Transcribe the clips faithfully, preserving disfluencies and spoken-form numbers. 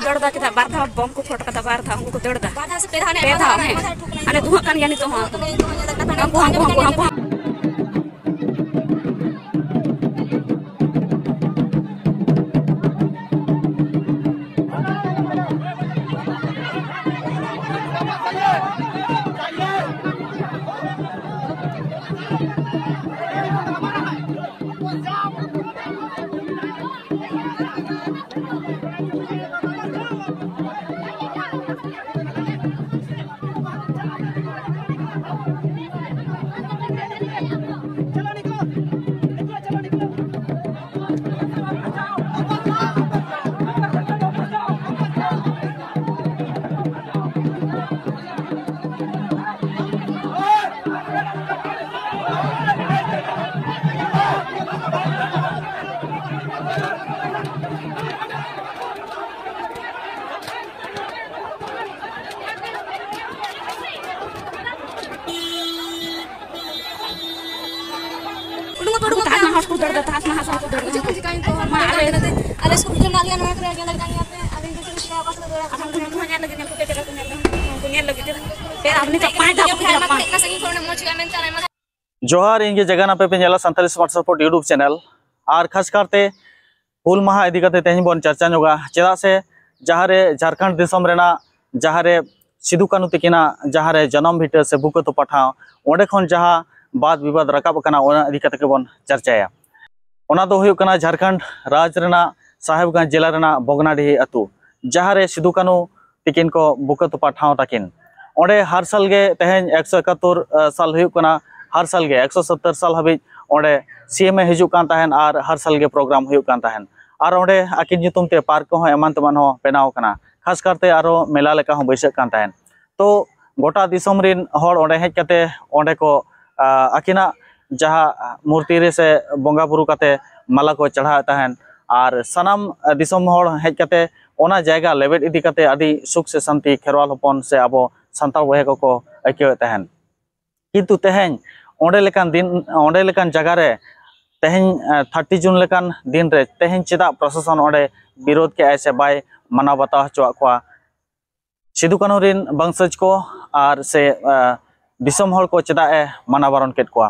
ᱫᱟᱹᱲ ᱫᱟ ᱪᱮᱫᱟᱜ? ᱵᱟᱨ ᱫᱷᱟᱣ ᱵᱚᱢ ᱠᱚ ᱯᱷᱚᱴ ᱠᱟᱫᱟ, ᱵᱟᱨ ᱫᱷᱟᱣ ᱩᱱᱠᱩ ᱠᱚ ᱫᱟᱹᱲ ᱫᱟ᱾ ᱵᱟᱨ ᱫᱷᱟᱣ ᱥᱮ ᱯᱮ ᱫᱷᱟᱣ ᱚᱱᱮ ᱯᱮ ᱫᱷᱟᱣ, ᱦᱮᱸ᱾ ᱢᱟᱛᱷᱟ ᱴᱷᱩᱠ ᱠᱟᱱᱟ᱾ ᱟᱞᱮ ᱫᱩᱦᱟᱹᱜ ᱠᱟᱱ ᱜᱮᱭᱟ ᱱᱤᱛᱚᱜ ᱦᱚᱸ᱾ ᱦᱟᱱᱠᱩ ᱦᱚᱸ, ᱦᱟᱱᱠᱩ ᱦᱚᱸ, ᱦᱟᱱᱠᱩ ᱦᱚᱸ᱾ ᱩᱰᱩᱝ ᱟᱯᱮ, ᱩᱰᱩᱝ ᱟᱯᱮ᱾ ᱛᱟᱦᱟᱥ ᱱᱟᱦᱟᱥ ᱠᱚ ᱫᱟᱹᱲ ᱫᱟ, ᱛᱟᱦᱟᱥ ᱱᱟᱦᱟᱥ ᱠᱚ ᱫᱟᱹᱲ ᱫᱟ᱾ ᱦᱤᱡᱩᱜ ᱯᱮ, ᱪᱤᱠᱟᱹᱭᱮᱱ ᱛᱮ? ᱢᱟ, ᱟᱞᱮ ᱟᱞᱮ ᱥᱠᱩᱞ ᱨᱮ ᱢᱮᱱᱟᱜ ᱞᱮᱭᱟ, ᱱᱚᱣᱟ ᱠᱚᱨᱮ ᱧᱮᱞ ᱞᱟᱹᱜᱤᱫ ᱟᱨ ᱟᱯᱮ? ᱟᱞᱮ ᱫᱚ ᱪᱮᱫ ᱞᱮᱠᱟ ᱚᱠᱟ ᱥᱮᱫ ᱫᱟᱹᱲᱟ? ᱟᱫᱚ ᱩᱱᱠᱩ ᱦᱚᱸ ᱧᱮᱞ ᱞᱟᱹᱜᱤᱫ, ᱧᱮᱞ ᱠᱚᱯᱮ ᱪᱮᱫ ᱞᱮᱠᱟ ᱠᱚ ᱧᱮᱞ ᱫᱟ, ᱩᱱᱠᱩ ᱧᱮᱞ ᱞᱟᱹᱜᱤᱫ᱾ ᱯᱮ ᱟᱨ ᱱᱤᱛᱚᱜ ᱯᱟᱸᱪ ᱫᱷᱟᱣ ᱠᱚ ᱠᱷᱮᱞᱟ, ᱯᱟᱸᱪ᱾ ᱤᱱᱟᱹ ᱥᱟᱺᱜᱤᱧ ᱠᱷᱚᱱ ᱩᱱᱟᱹᱜ ᱢᱚᱡᱽ ᱦᱩᱭᱩᱜᱼᱟ ᱢᱮᱱᱛᱮ ᱟᱞᱮ ᱢᱟ ᱡᱚᱦᱟᱨ, ᱤᱧ ᱜᱮ ᱡᱟᱜᱟᱱ, ᱟᱯᱮ ᱯᱮ ᱧᱮᱞᱟ Santali smart support YouTube channel. ᱟᱨ ᱠᱷᱟᱥ ᱠᱟᱨᱛᱮ ᱦᱩᱞ ᱢᱟᱦᱟ ᱤᱫᱤ ᱠᱟᱛᱮ ᱛᱮᱦᱮᱧ ᱵᱚᱱ ᱪᱟᱨᱪᱟ ᱧᱚᱜᱟ, ᱪᱮᱫᱟᱜ ᱥᱮ ᱡᱟᱦᱟᱸ ᱨᱮ ᱡᱷᱟᱲᱠᱷᱚᱸᱰ ᱫᱤᱥᱚᱢ ᱨᱮᱱᱟᱜ, ᱡᱟᱦᱟᱸ ᱨᱮ ᱥᱤᱫᱩ ᱠᱟᱹᱱᱦᱩ ᱛᱤᱠᱤᱱᱟᱜ ᱡᱟᱦᱟᱸ ᱨᱮ ᱡᱟᱱᱟᱢ ᱵᱷᱤᱴᱟᱹ ᱥᱮ ᱵᱩᱠᱟᱹ ᱛᱚᱯᱟ ᱴᱷᱟᱶ, ᱚᱸᱰᱮ ᱠᱷᱚᱱ ᱡᱟᱦᱟᱸ ᱵᱟᱫ ᱵᱤᱵᱟᱫ ᱨᱟᱠᱟᱵ ᱟᱠᱟᱱᱟ, ᱚᱱᱟ ᱤᱫᱤ ᱠᱟᱛᱮ ᱜᱮᱵᱚᱱ ᱪᱟᱨᱪᱟᱭᱟ᱾ ᱚᱱᱟ ᱫᱚ ᱦᱩᱭᱩᱜ ᱠᱟᱱᱟ ᱡᱷᱟᱲᱠᱷᱚᱸᱰ ᱨᱟᱡᱽ ᱨᱮᱱᱟᱜ ᱥᱟᱦᱮᱵᱽᱜᱚᱸᱡᱽ ᱡᱮᱞᱟ ᱨᱮᱱᱟᱜ ᱵᱷᱚᱜᱽᱱᱟᱰᱤᱦᱤ ᱟᱹᱛᱩ, ᱡᱟᱦᱟᱸ ᱨᱮ ᱥᱤᱫᱩ ᱠᱟᱹᱱᱦᱩ ᱛᱤᱠᱤᱱ ᱠᱚ ᱵᱩᱠᱟᱹ ᱛᱚᱯᱟ ᱴᱷᱟᱶ ᱛᱟᱹᱠᱤᱱ᱾ ᱚᱸᱰᱮ ᱦᱟᱨ ᱥᱟᱞ ᱜᱮ, ᱛᱮᱦᱮᱧ ᱮᱠᱥᱚ ᱮᱠᱟᱛᱛᱳᱨ, ᱟ, ᱥᱟᱞ ᱦᱩᱭᱩᱜ ᱠᱟᱱᱟ, ᱦᱟᱨ ᱥᱟᱞ ᱜᱮ ᱮᱠᱥᱚ ᱥᱚᱛᱛᱚᱨ ᱥᱟᱞ ᱦᱟᱹᱵᱤᱡ ᱚᱸᱰᱮ ᱥᱤ ᱮᱢ ᱮ ᱦᱤᱡᱩᱜ ᱠᱟᱱ ᱛᱟᱦᱮᱸᱱ ᱟᱨ ᱦᱟᱨ ᱥᱟᱞ ᱜᱮ ᱯᱨᱳᱜᱨᱟᱢ ᱦᱩᱭᱩᱜ ᱠᱟᱱ ᱛᱟᱦᱮᱸᱱ᱾ ᱟᱨ ᱚᱸᱰᱮ ᱟᱹᱠᱤᱱ ᱧᱩᱛᱩᱢ ᱛᱮ ᱯᱟᱨᱠ ᱠᱚᱦᱚᱸ ᱮᱢᱟᱱ ᱛᱮᱢᱟᱱ ᱦᱚᱸ ᱵᱮᱱᱟᱣ ᱠᱟᱱᱟ᱾ ᱠᱷᱟᱥ ᱠᱟᱨᱛᱮ ᱟᱨᱚ ᱢᱮᱞᱟ ᱞᱮᱠᱟ ᱦᱚᱸ ᱵᱟᱹᱭᱥᱟᱹᱜ ᱠᱟᱱ ᱛᱟᱦᱮᱸᱱ᱾ ᱛᱚ ᱜᱚᱴᱟ ᱫᱤᱥᱚᱢ ᱨᱤᱱ ᱦᱚᱲ ᱚᱸᱰᱮ ᱦᱮᱡ ᱠᱟᱛᱮ ᱚᱸᱰᱮ ᱠᱚ, ᱟ, ᱟᱹᱠᱤᱱᱟᱜ ᱡᱟᱦᱟᱸ ᱢᱩᱨᱛᱤ ᱨᱮ ᱥᱮ ᱵᱚᱸᱜᱟ ᱵᱩᱨᱩ ᱠᱟᱛᱮ ᱢᱟᱞᱟ ᱠᱚ ᱪᱟᱲᱦᱟᱣᱮᱫ ᱛᱟᱦᱮᱸᱱ᱾ ᱟᱨ ᱥᱟᱱᱟᱢ ᱫᱤᱥᱚᱢ ᱦᱚᱲ ᱦᱮᱡ ᱠᱟᱛᱮ ᱚᱱᱟ ᱡᱟᱭᱜᱟ ᱞᱮᱵᱮᱫ ᱤᱫᱤ ᱠᱟᱛᱮ ᱟᱹᱰᱤ ᱥᱩᱠ ᱥᱮ ᱥᱟᱱᱛᱤ ᱠᱷᱮᱨᱣᱟᱞ ᱦᱚᱯᱚᱱ ᱥᱮ ᱟᱵᱚ ᱥᱟᱱᱛᱟᱲ ᱵᱚᱭᱦᱟ ᱠᱚᱠᱚ ᱟᱹᱭᱠᱟᱹᱣᱮᱫ ᱛᱟᱦᱮᱸᱱ᱾ ᱠᱤᱱᱛᱩ ᱛᱮᱦᱮᱧ ᱚᱸᱰᱮ ᱞᱮᱠᱟᱱ ᱫᱤᱱ, ᱚᱸᱰᱮ ᱞᱮᱠᱟᱱ ᱡᱟᱭᱜᱟ ᱨᱮ ᱛᱮᱦᱮᱧ ᱛᱷᱟᱨᱴᱤ ᱡᱩᱱ ᱞᱮᱠᱟᱱ ᱫᱤᱱ ᱨᱮ ᱛᱮᱦᱮᱧ ᱪᱮᱫᱟᱜ ᱯᱨᱚᱥᱟᱥᱚᱱ ᱚᱸᱰᱮ ᱵᱤᱨᱳᱫ ᱠᱮᱜᱼᱟᱭ ᱥᱮ ᱵᱟᱭ ᱢᱟᱱᱟᱣ ᱵᱟᱛᱟᱣ ᱦᱚᱪᱚᱣᱟᱜ ᱠᱚᱣᱟ? ᱥᱤᱫᱩ ᱠᱟᱹᱱᱦᱩ ᱨᱤᱱ ᱵᱚᱝᱥᱚᱡᱽ ᱠᱚ ᱟᱨ ᱥᱮ ᱫᱤᱥᱚᱢ ᱦᱚᱲ ᱠᱚ ᱪᱮᱫᱟᱜ ᱮ ᱢᱟᱱᱟ ᱵᱟᱨᱚᱱ ᱠᱮᱫ ᱠᱚᱣᱟ?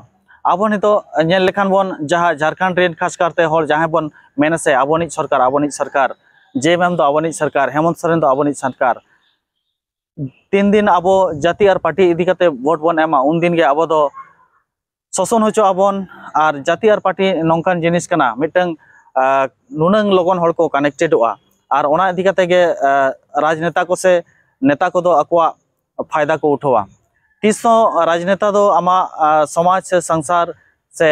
ᱟᱵᱚ ᱱᱤᱛᱚᱜ ᱧᱮᱞ ᱞᱮᱠᱷᱟᱱ ᱵᱚᱱ, ᱡᱟᱦᱟᱸ ᱡᱷᱟᱲᱠᱷᱚᱸᱰ ᱨᱤᱱ ᱠᱷᱟᱥ ᱠᱟᱨᱛᱮ ᱦᱚᱲ ᱡᱟᱦᱟᱸᱭ ᱵᱚᱱ ᱢᱮᱱᱟ ᱥᱮ ᱟᱵᱚᱱᱤᱡ ᱥᱚᱨᱠᱟᱨ, ᱟᱵᱚᱱᱤᱡ ᱥᱚᱨᱠᱟᱨ, ᱡᱮ ᱢᱮᱢ ᱫᱚ ᱟᱵᱚᱱᱤᱡ ᱥᱚᱨᱠᱟᱨ, ᱦᱮᱢᱚᱱᱛ ᱥᱚᱨᱮᱱ ᱫᱚ ᱟᱵᱚᱱᱤᱡ ᱥᱚᱨᱠᱟᱨ, ᱛᱤᱱ ᱫᱤᱱ ᱟᱵᱚ ᱡᱟᱹᱛᱤ ᱟᱨ ᱯᱟᱹᱴᱤ ᱤᱫᱤ ᱠᱟᱛᱮ ᱵᱷᱳᱴ ᱵᱚᱱ ᱮᱢᱟ, ᱩᱱ ᱫᱤᱱ ᱜᱮ ᱟᱵᱚ ᱫᱚ ᱥᱳᱥᱚᱱ ᱦᱚᱪᱚᱜ ᱟᱵᱚᱱ᱾ ᱟᱨ ᱡᱟᱹᱛᱤ ᱟᱨ ᱯᱟᱹᱴᱤ ᱱᱚᱝᱠᱟᱱ ᱡᱤᱱᱤᱥ ᱠᱟᱱᱟ, ᱢᱤᱫᱴᱟᱝ ᱱᱩᱱᱟᱹᱝ ᱞᱚᱜᱚᱱ ᱦᱚᱲ ᱠᱚ ᱠᱟᱱᱮᱠᱴᱮᱰᱚᱜᱼᱟ, ᱟᱨ ᱚᱱᱟ ᱤᱫᱤ ᱠᱟᱛᱮ ᱜᱮ ᱨᱟᱡᱽᱱᱮᱛᱟ ᱠᱚ ᱥᱮ ᱱᱮᱛᱟ ᱠᱚᱫᱚ ᱟᱠᱚᱣᱟᱜ ᱯᱷᱟᱭᱫᱟ ᱠᱚ ᱩᱴᱷᱟᱹᱣᱟ᱾ ᱛᱤᱥ ᱦᱚᱸ ᱨᱟᱡᱽᱱᱮᱛᱟ ᱫᱚ ᱟᱢᱟᱜ ᱥᱚᱢᱟᱡᱽ ᱥᱮ ᱥᱚᱝᱥᱟᱨ ᱥᱮ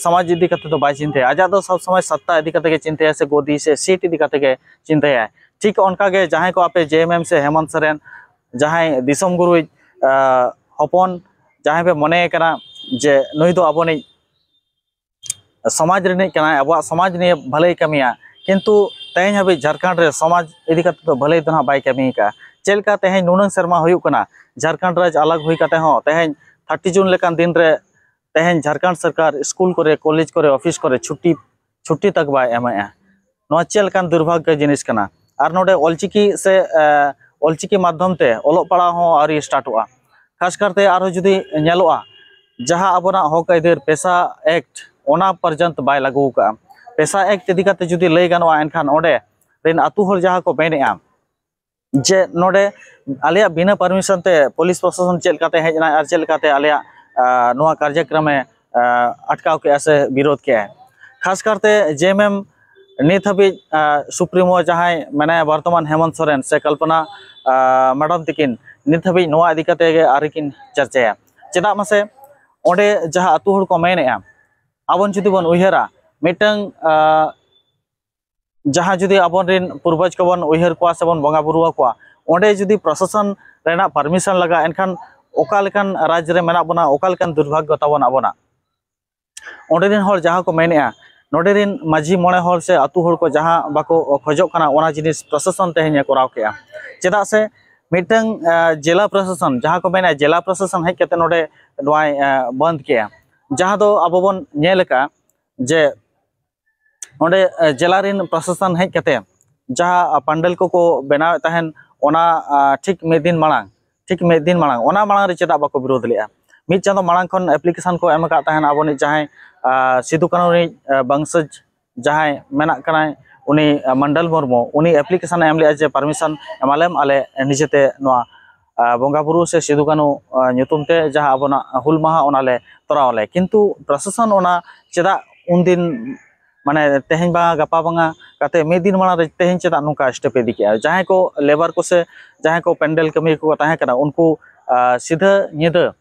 ᱥᱚᱢᱟᱡᱽ ᱤᱫᱤ ᱠᱟᱛᱮ ᱫᱚ ᱵᱟᱭ ᱪᱤᱱᱛᱟᱹᱭᱟ᱾ ᱟᱡᱟᱜ ᱫᱚ ᱥᱚᱵ ᱥᱚᱢᱚᱭ ᱥᱟᱛᱛᱟ ᱤᱫᱤ ᱠᱟᱛᱮ ᱜᱮ ᱪᱤᱱᱛᱟᱹᱭᱟ ᱥᱮ ᱜᱚᱫᱤ ᱥᱮ ᱥᱤᱴ ᱤᱫᱤ ᱠᱟᱛᱮ ᱜᱮ ᱪᱤᱱᱛᱟᱹᱭᱟ᱾ ᱴᱷᱤᱠ ᱚᱱᱠᱟ ᱜᱮ ᱡᱟᱦᱟᱸᱭ ᱠᱚ ᱟᱯᱮ ᱡᱮ ᱮᱢ ᱮᱢ ᱥᱮ ᱦᱮᱢᱚᱱᱛ ᱥᱚᱨᱮᱱ, ᱡᱟᱦᱟᱸᱭ ᱫᱤᱥᱚᱢ ᱜᱩᱨᱩᱭᱤᱡ ᱦᱚᱯᱚᱱ, ᱡᱟᱦᱟᱸᱭ ᱯᱮ ᱢᱚᱱᱮᱭᱮ ᱠᱟᱱᱟ ᱡᱮ ᱱᱩᱭ ᱫᱚ ᱟᱵᱚᱱᱤᱡ ᱥᱚᱢᱟᱡᱽ ᱨᱤᱱᱤᱡ ᱠᱟᱱᱟᱭ, ᱟᱵᱚᱣᱟᱜ ᱥᱚᱢᱟᱡᱽ ᱱᱤᱭᱮ ᱵᱷᱟᱹᱞᱟᱹᱭ ᱠᱟᱹᱢᱤᱭᱟ, ᱠᱤᱱᱛᱩ ᱛᱮᱦᱮᱧ ᱦᱟᱹᱵᱤᱡ ᱡᱷᱟᱲᱠᱷᱚᱸᱰ ᱨᱮ ᱥᱚᱢᱟᱡᱽ ᱤᱫᱤ ᱠᱟᱛᱮ ᱫᱚ ᱵᱷᱟᱹᱞᱟᱹᱭ ᱫᱚ ᱱᱟᱦᱟᱜ ᱵᱟᱭ ᱠᱟᱹᱢᱤ ᱟᱠᱟᱫᱼᱟ᱾ ᱪᱮᱫ ᱞᱮᱠᱟ ᱛᱮᱦᱮᱧ ᱱᱩᱱᱟᱹᱝ ᱥᱮᱨᱢᱟ ᱦᱩᱭᱩᱜ ᱠᱟᱱᱟ, ᱡᱷᱟᱲᱠᱷᱚᱸᱰ ᱨᱟᱡᱽ ᱟᱞᱟᱜᱽ ᱦᱩᱭ ᱠᱟᱛᱮ ᱦᱚᱸ ᱛᱮᱦᱮᱧ ᱛᱷᱟᱨᱴᱤ ᱡᱩᱱ ᱞᱮᱠᱟᱱ ᱫᱤᱱ ᱨᱮ ᱛᱮᱦᱮᱧ ᱡᱷᱟᱲᱠᱷᱚᱸᱰ ᱥᱚᱨᱠᱟᱨ ᱥᱠᱩᱞ ᱠᱚᱨᱮ, ᱠᱚᱞᱮᱡᱽ ᱠᱚᱨᱮ, ᱚᱯᱷᱤᱥ ᱠᱚᱨᱮ ᱪᱷᱩᱴᱤ, ᱪᱷᱩᱴᱤ ᱛᱟᱠ ᱵᱟᱭ ᱮᱢᱮᱜᱼᱟ᱾ ᱱᱚᱣᱟ ᱪᱮᱫ ᱞᱮᱠᱟᱱ ᱫᱩᱨᱵᱷᱟᱜᱽᱭᱚ ᱡᱤᱱᱤᱥ ᱠᱟᱱᱟ? ᱟᱨ ᱱᱚᱰᱮ ᱚᱞᱪᱤᱠᱤ ᱥᱮ ᱚᱞᱪᱤᱠᱤ ᱢᱟᱫᱽᱫᱷᱚᱢ ᱛᱮ ᱚᱞᱚᱜ ᱯᱟᱲᱦᱟᱣ ᱦᱚᱸ ᱟᱹᱣᱨᱤ ᱥᱴᱟᱨᱴᱚᱜᱼᱟ᱾ ᱠᱷᱟᱥ ᱠᱟᱨᱛᱮ ᱟᱨᱦᱚᱸ ᱡᱩᱫᱤ ᱧᱮᱞᱚᱜᱼᱟ, ᱡᱟᱦᱟᱸ ᱟᱵᱚᱱᱟᱜ ᱦᱚᱠ ᱟᱹᱭᱫᱟᱹᱨ ᱯᱮᱥᱟ ᱮᱠᱴ, ᱚᱱᱟ ᱯᱚᱨᱡᱚᱱᱛᱚ ᱵᱟᱭ ᱞᱟᱹᱜᱩ ᱟᱠᱟᱫᱼᱟ᱾ ᱯᱮᱥᱟ ᱮᱠᱴ ᱤᱫᱤ ᱠᱟᱛᱮ ᱡᱩᱫᱤ ᱞᱟᱹᱭ ᱜᱟᱱᱚᱜᱼᱟ, ᱮᱱᱠᱷᱟᱱ ᱚᱸᱰᱮ ᱨᱮᱱ ᱟᱹᱛᱩ ᱦᱚᱲ ᱡᱟᱦᱟᱸ ᱠᱚ ᱢᱮᱱᱮᱫᱼᱟ ᱡᱮ ᱱᱚᱰᱮ ᱟᱞᱮᱭᱟᱜ ᱵᱤᱱᱟᱹ ᱯᱟᱨᱢᱤᱥᱚᱱ ᱛᱮ ᱯᱩᱞᱤᱥ ᱯᱨᱚᱥᱟᱥᱚᱱ ᱪᱮᱫ ᱞᱮᱠᱟᱛᱮ ᱦᱮᱡ ᱮᱱᱟᱭ ᱟᱨ ᱪᱮᱫ ᱞᱮᱠᱟᱛᱮ ᱟᱞᱮᱭᱟᱜ ᱱᱚᱣᱟ ᱠᱟᱨᱡᱚᱠᱨᱚᱢᱮ ᱟᱴᱠᱟᱣ ᱠᱮᱜᱼᱟ ᱥᱮ ᱵᱤᱨᱳᱫ ᱠᱮᱜᱼᱟᱭ᱾ ᱠᱷᱟᱥ ᱠᱟᱨᱛᱮ ᱡᱮ ᱮᱢ ᱮᱢ ᱱᱤᱛ ᱦᱟᱹᱵᱤᱡ ᱥᱩᱯᱨᱤᱢᱳ ᱡᱟᱦᱟᱸᱭ ᱢᱮᱱᱟᱭᱟ ᱵᱚᱨᱛᱚᱢᱟᱱ, ᱦᱮᱢᱚᱱᱛ ᱥᱚᱨᱮᱱ ᱥᱮ ᱠᱚᱞᱯᱚᱱᱟ ᱢᱮᱰᱟᱢ ᱛᱤᱠᱤᱱ, ᱱᱤᱛ ᱦᱟᱹᱵᱤᱡ ᱱᱚᱣᱟ ᱤᱫᱤ ᱠᱟᱛᱮ ᱜᱮ ᱟᱹᱣᱨᱤ ᱠᱤᱱ ᱪᱟᱨᱪᱟᱭᱟ᱾ ᱪᱮᱫᱟᱜ ᱢᱟᱥᱮ, ᱚᱸᱰᱮ ᱡᱟᱦᱟᱸ ᱟᱹᱛᱩ ᱦᱚᱲ ᱠᱚ ᱢᱮᱱᱮᱫᱼᱟ, ᱟᱵᱚᱱ ᱡᱩᱫᱤ ᱵᱚᱱ ᱩᱭᱦᱟᱹᱨᱟ, ᱢᱤᱫᱴᱟᱝ ᱡᱟᱦᱟᱸ ᱡᱩᱫᱤ ᱟᱵᱚᱨᱮᱱ ᱯᱩᱨᱵᱚᱡᱽ ᱠᱚᱵᱚᱱ ᱩᱭᱦᱟᱹᱨ ᱠᱚᱣᱟ ᱥᱮᱵᱚᱱ ᱵᱚᱸᱜᱟ ᱵᱩᱨᱩ ᱟᱠᱚᱣᱟ, ᱚᱸᱰᱮ ᱡᱩᱫᱤ ᱯᱨᱚᱥᱟᱥᱚᱱ ᱨᱮᱱᱟᱜ ᱯᱟᱨᱢᱤᱥᱚᱱ ᱞᱟᱜᱟᱜᱼᱟ, ᱮᱱᱠᱷᱟᱱ ᱚᱠᱟ ᱞᱮᱠᱟᱱ ᱨᱟᱡᱽ ᱨᱮ ᱢᱮᱱᱟᱜ ᱵᱚᱱᱟ, ᱚᱠᱟ ᱞᱮᱠᱟᱱ ᱫᱩᱨᱵᱷᱟᱜᱽᱭᱚ ᱛᱟᱵᱚᱱ ᱟᱵᱚᱱᱟᱜ? ᱚᱸᱰᱮ ᱨᱮᱱ ᱦᱚᱲ ᱡᱟᱦᱟᱸ ᱠᱚ ᱢᱮᱱᱮᱫᱼᱟ, ᱱᱚᱰᱮ ᱨᱮᱱ ᱢᱟᱹᱡᱷᱤ ᱢᱚᱬᱮ ᱦᱚᱲ ᱥᱮ ᱟᱹᱛᱩ ᱦᱚᱲ ᱠᱚ ᱡᱟᱦᱟᱸ ᱵᱟᱠᱚ ᱠᱷᱚᱡᱚᱜ ᱠᱟᱱᱟ, ᱚᱱᱟ ᱡᱤᱱᱤᱥ ᱯᱨᱚᱥᱟᱥᱚᱱ ᱛᱮᱦᱮᱧ ᱮ ᱠᱚᱨᱟᱣ ᱠᱮᱜᱼᱟ᱾ ᱪᱮᱫᱟᱜ ᱥᱮ ᱢᱤᱫᱴᱟᱝ ᱡᱮᱞᱟ ᱯᱨᱚᱥᱟᱥᱚᱱ, ᱡᱟᱦᱟᱸ ᱠᱚ ᱢᱮᱱᱟ ᱡᱮᱞᱟ ᱯᱨᱚᱥᱟᱥᱚᱱ ᱦᱮᱡ ᱠᱟᱛᱮ ᱱᱚᱰᱮ ᱱᱚᱣᱟᱭ ᱵᱚᱱᱫ ᱠᱮᱜᱼᱟ, ᱡᱟᱦᱟᱸ ᱫᱚ ᱟᱵᱚ ᱵᱚᱱ ᱧᱮᱞ ᱟᱠᱟᱫᱼᱟ ᱡᱮ ᱚᱸᱰᱮ ᱡᱮᱞᱟ ᱨᱮᱱ ᱯᱨᱚᱥᱟᱥᱚᱱ ᱦᱮᱡ ᱠᱟᱛᱮ ᱡᱟᱦᱟᱸ ᱯᱟᱱᱰᱮᱞ ᱠᱚᱠᱚ ᱵᱮᱱᱟᱣᱮᱫ ᱛᱟᱦᱮᱱ, ᱚᱱᱟ ᱴᱷᱤᱠ ᱢᱤᱫ ᱫᱤᱱ ᱢᱟᱲᱟᱝ ᱴᱷᱤᱠ ᱢᱤᱫ ᱫᱤᱱ ᱢᱟᱲᱟᱝ ᱚᱱᱟ ᱢᱟᱲᱟᱝ ᱨᱮ ᱪᱮᱫᱟᱜ ᱵᱟᱠᱚ ᱵᱤᱨᱳᱫ ᱞᱮᱫᱼᱟ? ᱢᱤᱫ ᱪᱟᱸᱫᱚ ᱢᱟᱲᱟᱝ ᱠᱷᱚᱱ ᱮᱯᱞᱤᱠᱮᱥᱚᱱ ᱠᱚ ᱮᱢ ᱟᱠᱟᱫ ᱛᱟᱦᱮᱱ ᱟᱵᱚᱱᱤᱡ ᱡᱟᱦᱟᱸᱭ ᱥᱤᱫᱩ ᱠᱟᱹᱱᱦᱩ ᱨᱤᱱᱤᱡ ᱵᱚᱝᱥᱚᱡᱽ ᱡᱟᱦᱟᱸᱭ ᱢᱮᱱᱟᱜ ᱠᱟᱱᱟᱭ, ᱩᱱᱤ ᱢᱚᱱᱰᱚᱞ ᱢᱩᱨᱢᱩ, ᱩᱱᱤ ᱮᱯᱞᱤᱠᱮᱥᱚᱱ ᱮ ᱮᱢ ᱞᱮᱫᱼᱟ ᱡᱮ ᱯᱟᱨᱢᱤᱥᱚᱱ ᱮᱢᱟᱞᱮᱢ, ᱟᱞᱮ ᱱᱤᱡᱮᱛᱮ ᱱᱚᱣᱟ ᱵᱚᱸᱜᱟ ᱵᱩᱨᱩ ᱥᱮ ᱥᱤᱫᱩ ᱠᱟᱹᱱᱦᱩ ᱧᱩᱛᱩᱢ ᱛᱮ ᱡᱟᱦᱟᱸ ᱟᱵᱚᱱᱟᱜ ᱦᱩᱞ ᱢᱟᱦᱟ ᱚᱱᱟᱞᱮ ᱛᱚᱨᱟᱣ ᱟᱞᱮ᱾ ᱠᱤᱱᱛᱩ ᱯᱨᱚᱥᱟᱥᱚᱱ ᱚᱱᱟ ᱪᱮᱫᱟᱜ ᱩᱱᱫᱤᱱ, ᱢᱟᱱᱮ ᱛᱮᱦᱮᱧ ᱵᱟᱝᱟ ᱜᱟᱯᱟ ᱵᱟᱝᱟ ᱠᱟᱛᱮ ᱢᱤᱫ ᱫᱤᱱ ᱢᱟᱲᱟᱝ ᱨᱮ ᱛᱮᱦᱮᱧ ᱪᱮᱫᱟᱜ ᱱᱚᱝᱠᱟ ᱥᱴᱮᱯ ᱤᱫᱤ ᱠᱮᱜᱼᱟ? ᱡᱟᱦᱟᱸᱭ ᱠᱚ ᱞᱮᱵᱟᱨ ᱠᱚ ᱥᱮ ᱡᱟᱦᱟᱸᱭ ᱠᱚ ᱯᱮᱱᱰᱮᱞ ᱠᱟᱹᱢᱤᱭᱟᱹ ᱠᱚ ᱛᱟᱦᱮᱸ ᱠᱟᱱᱟ, ᱩᱱᱠᱩ ᱥᱤᱫᱷᱟᱹ ᱧᱤᱫᱟᱹ